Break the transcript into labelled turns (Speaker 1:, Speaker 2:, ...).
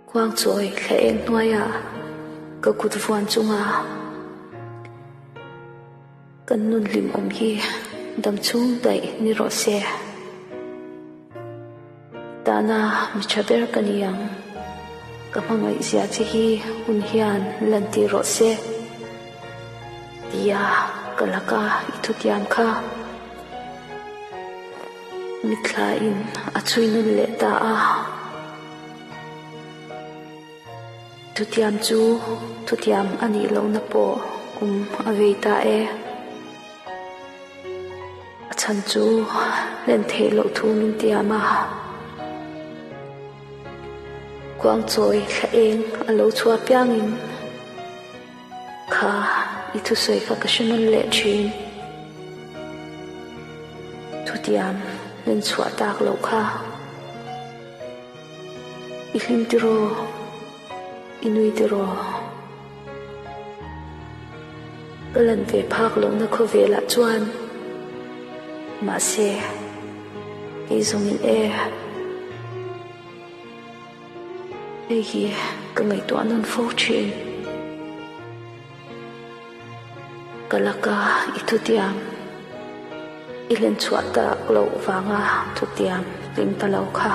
Speaker 1: Khuangchawi thla eng hnuaiah ka kut vuan chunga kan nun hlimawm hi dam chhung daih ni rawh se. Tana mi tha ber ka ni ang. Ka hmangaih zia che hi hun hian lan tir rawh se. Tia ka laka i thutiam kha mitthla in a chhui nun leh ta a. Thutiam chu thutiam a nih lohna pawh kum a vei ta e. A chhan chu hlen theih loh thu min tiam a. Kuangchawi thla eng a lo chhuah piangin kha i thusawi kha ka hre nawn leh thin. Thutiam hlen chhuah tak loh kha i hlim tiraw, i nui tiraw? Ka lan ve phak lohna khawvelah chuan mahse kei zawngin e hei hi ka ngaihtuah nawn fo thin. Ka laka i thutiam i hlen chhuah tak loh vanga thutiam tling ta lo kha.